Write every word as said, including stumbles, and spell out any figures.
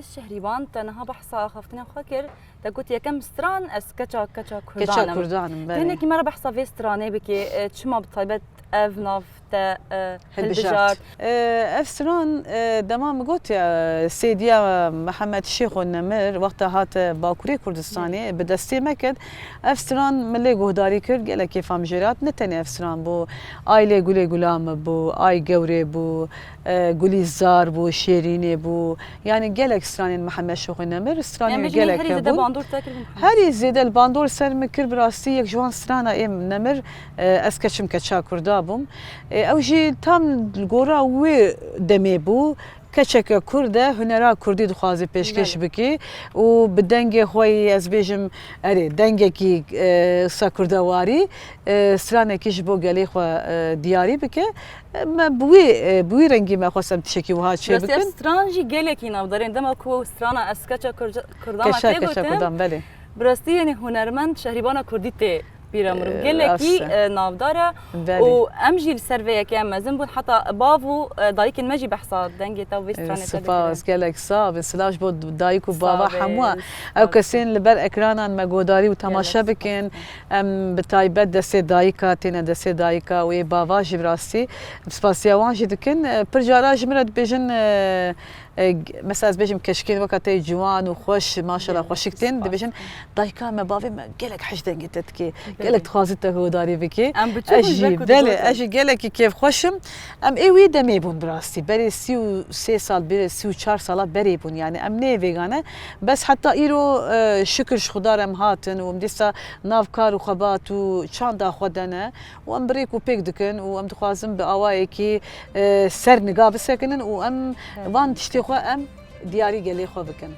Şehrîban, te niha behsa axaftinên xwe kir. Te got, yekem stran ez keça, keça Kurdan Keça im. Kurdan im, belê. Tenekî me re behsa vê stranê bikê, e, çima bi taybet ev nav te, e, Hilbijart. hilbijart? E, ev stran, e, dema min got ya, Sêdiya Mihemed Şêxo Nemir, wexta hate Bakurê Kurdistanê, bi destê me ket. Ev stran min lê guhdarî kir, gelek kêfa min jê re hat. Ne tenê ev stran bû, ay lê Gulê Gula min bû, ay Gewrê bû, e, Gulîzar bû, Şêrînê bû. Yani gelek stranên Mihemed Şêxo Nemir, stranên Em wî bêjin gelek herî zêde hebûn. bandor te kir bû. Herî zêde li bandor ser min kir, bi rastî yek ji wan strana ê Nemir, e, ez keça Kurda bûm. E, ew jî tam li gora wê demê bû. Keçeke Kurd e, hunera Kurdî dixwaze pêşkêş Belê. bike û bi dengê xwe yî, ez bêjim, erê, dengekî, e, wisa kurdewarî, e, stranekî ji bo gelê xwe, e, diyarî bike. E, me bi wî, e, bi wî rengî me xwest em tiştekî wiha çê Rastî ev bikin. stran jî gelekî navdar in. Dema ku ew strana ez keça Kurca-, Kurdan Keşa, tê keşa gotin, Kurdan, belê. bi rastî, yani, hunermend Şehrîbana Kurdî tê pîra mirim. E, Gelekî, rast e. e, navdar e Belê. û em jî li ser vê yekê em mezin bûn. Heta bav û, e, dayikên me jî behsa dengê te û vê stranê te Spas, dikirin. Gelek sax bin. Silav ji bo dayik û Sağ bava bin, hemû. sağ Ew bin. kesên li ber ekranan me godarî û temaşe Gelek bikin. spas. Em bi taybet destê dayika, têne destê dayika û ê bava jî bi rastî. Spasiya wan jî dikin. E, pir cara ji min re dibêjin, e, e, g-, mesela ez bêjim keşkên weka te ciwan û xweş, maşallah, Gelek xweşik tên, spas. Dibêjin dayika me, bavê me gelek hej dengê te dikê. Belê. Gelek dixwazî te godarî bikî. Em biçûk Ez in, jî, ber ku belê, digotin. Ez jî gelekî kêfxweş im. Em ê wî demê bûn bi rastî. Berê sî û sê sal, berê sî û çar sala berê bûn. Yani em nê vêgane. Bes heta îro, e, şikir ji Xuda re em hatin û em dîsa nav kar û xebat û çanda xwe de ne. Û em bi rêk û pêk dikin û em dixwazin bi awayekî, e, ser niga bisekinin û em Evet. van tiştê xwe em diyarî gelê xwe bikin.